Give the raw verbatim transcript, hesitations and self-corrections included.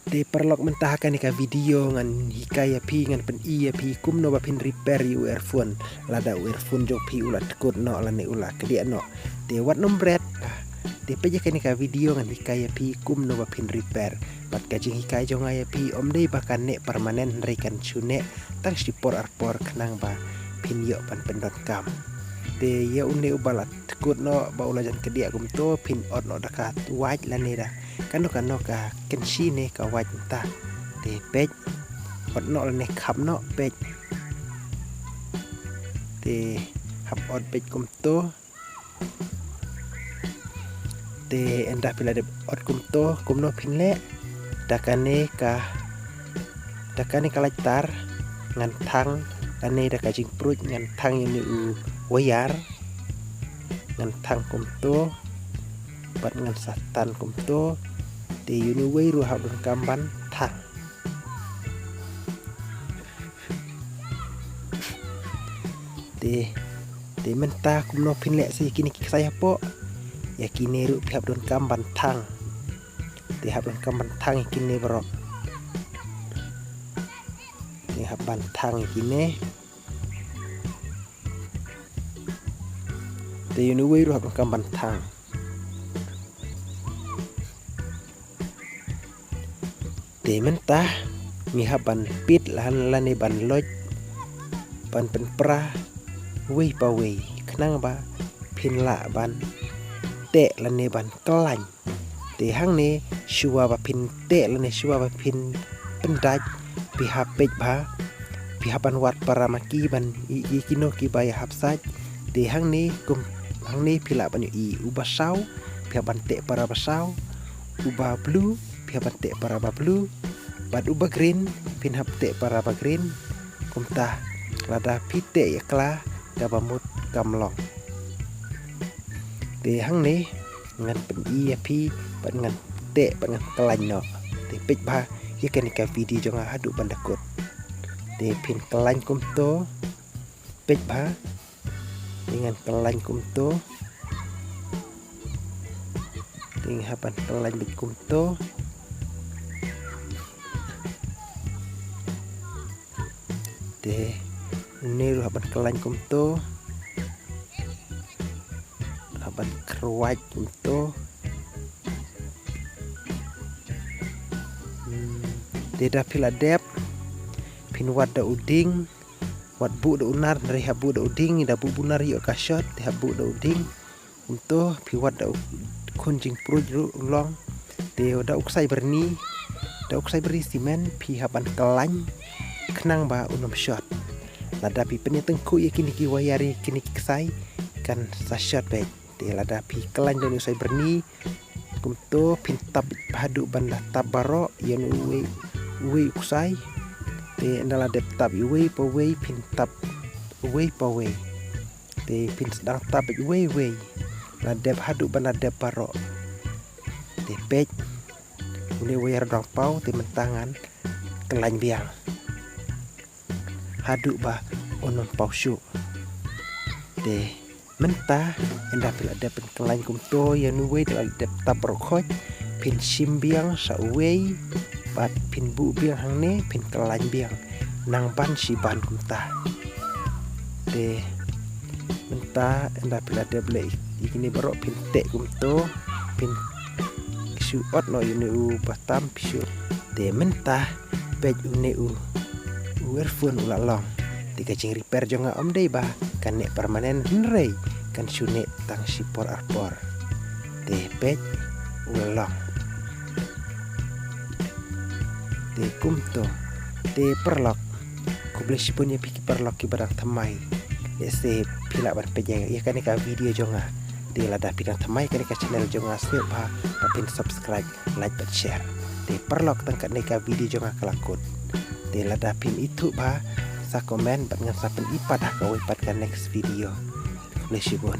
Te paralok, mynta ha kane ka video ngan hikai ïa phi, ngan pyni ïa phi kumno ba phin repair ïa u earphone lada u earphone jong phi u la tkut noh lane u la kdiah noh. Te wat nym bret. Te peit ïa kane ka video ngan hikai ïa phi kumno ba phin repair. Bad ka jinghikai jong nga ïa phi ym dei ba kan neh permanent, hynrei kan shu neh tang shi por ar por khnang ba phin ïoh ban pyndonkam. Te ïa une uba la tkut noh ba u la jan kdiah kumto, phin ot noh da ka wait lane da kano kano ka kynshi ne ka wait mynta. Te peit, ot noh lane kham noh, peit. Te hap ot, peit, kumto. Te ynda phi la dep ot kumto, kumno phin leh? Da kane ka, da kane ka lighter ngan thang, lane da ka jingpruid ngan thang ïa une u wire. Ngan thang kumto bad ngan sa tan kumto. Te ïa une uwei ruh hap donkam ban thang. Te, te mynta kumno phin leh sa ïa kine ki ksai hapoh? Ïa kine ruh phi hap donkam ban thang. Te hap donkam ban thang ïa kine baroh. Te hap ban thang ïa kine. Te ïa une uwei ruh hap donkam ban thang. Te mynta ngi hap ban pit lane, lane ban loit, ban pynpra uwei pa uwei khnang ba phin lah ban teh lane ban khlaiñ. Te hangne shuwa ba phin teh lane shuwa ba phin pyndait, phi hap peit bha, phi hap ban wad para ma ki ban i, i kino kiba ïahap sait. Te hangne kum, hangne phi lah ban ïohi uba saw, phi hap ban teh para ba saw, uba blue, phi hap ban teh para ba blue, bad uba green, phin hap teh para ba green. Kumta, lada phi teh ïa kla, kaba mut kam long. Te hangne ngan pyni ïa phi bad ngan teh bad ngan khlaiñ noh. Te peit bha ïa kane ka video jong nga haduh ban da kut. Te phin khlaiñ kumto. Peit bha. Te ngan khlaiñ kumto. Te ngi hap ban khlaiñ beit kumto. Te une ruh hap ban khlaiñ kumto. Hap ban khrwat kumto. Hmm. Te da phi la dep, phin wad da u ding. Wat buh da u nar, hynrei hap buh da u ding, da buh buh nar ïoh ka shot, te hap buh da u ding. Kumto phi wad da u khun jingpruid ruh u long. Te da u ksai byrni, da u ksai byrni simen phi hap ban khlaiñ khnang ba un ym shot. Lada phi pynïatyngkhuh ïa kine ki wire, kine ki ksai, kan sa shot beit. Te lada phi khlaiñ da une u ksai byrni, kumto phin tap haduh ban da tap baroh ïa une uwei, uwei u ksai. Te ynda la dep tap ïa uwei pa uwei phin tap uwei pa uwei. Te phin sdang tap beit uwei uwei. La dep haduh ban da dep baroh. Te peit. Une u wire u dang paw, te mynta ngan khlaiñ biang haduh ba un ym paw shuh. Te mynta ynda phi la dep pynkhlaiñ kumto ïa une uwei, te la dep tap baroh khoit, phin shim biang sa uwei bad phin buh biang hangne, phin khlaiñ biang nang ban shi ban kumta. Te mynta ynda phi la dep leh ïa kine baroh phin teh kumto, phin shu ot noh ïa une u ba tam phi shu. Te mynta peit une u, u earphone u la long. Te ka jingrepair jong nga ym dei ba kan neh permanent, hynrei kan shu neh tang shi por ar por. Te peit u la long. Te kumto. Te paralok, khublei shibun ïa phi ki paralok kiba dang thymmai. Lehse phi lah ban peit ïa kane ka video jong nga. Te lada phi dang thymmai kane ka channel jong nga, sngewbha ba phin subscribe, like bad share. Te paralok, tang katne ka video jong nga ka la kut. Te lada phin ithuh bha, sa comment bad ngan sa pyni pat ha kawei pat ka next video. Khublei shibun.